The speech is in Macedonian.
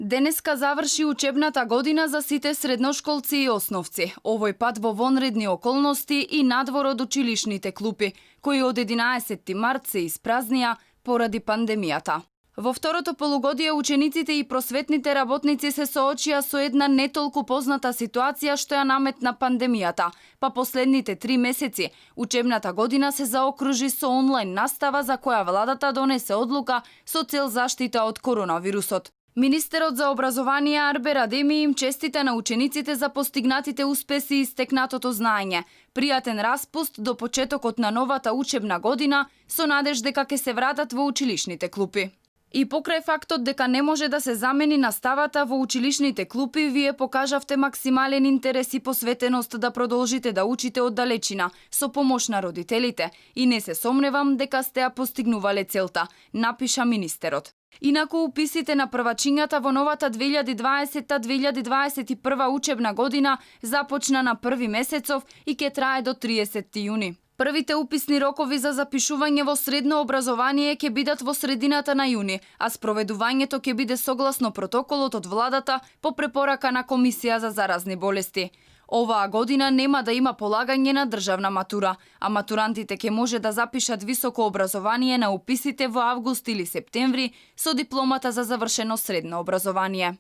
Денеска заврши учебната година за сите средношколци и основци, овој пат во вонредни околности и надвор од училишните клупи, кои од 11 март се испразнија поради пандемијата. Во второто полугодие учениците и просветните работници се соочија со една не толку позната ситуација што ја наметна пандемијата, па последните 3 месеци учебната година се заокружи со онлайн настава за која владата донесе одлука со цел заштита од коронавирусот. Министерот за образование Арбер Адеми им честита на учениците за постигнатите успеси и стекнатото знаење. Пријатен распуст до почетокот на новата учебна година со надеж дека ќе се вратат во училишните клупи. И покрај фактот дека не може да се замени наставата во училишните клупи, вие покажавте максимален интерес и посветеност да продолжите да учите од далечина, со помош на родителите, и не се сомневам дека сте ја постигнувале целта, напиша министерот. Инаку уписите на првачињата во новата 2020-2021 учебна година започна на 1 месецов и ќе трае до 30 јуни. Првите уписни рокови за запишување во средно образование ќе бидат во средината на јуни, а спроведувањето ќе биде согласно протоколот од владата по препорака на Комисија за заразни болести. Оваа година нема да има полагање на државна матура, а матурантите ќе може да запишат високо образование на уписите во август или септември со дипломата за завршено средно образование.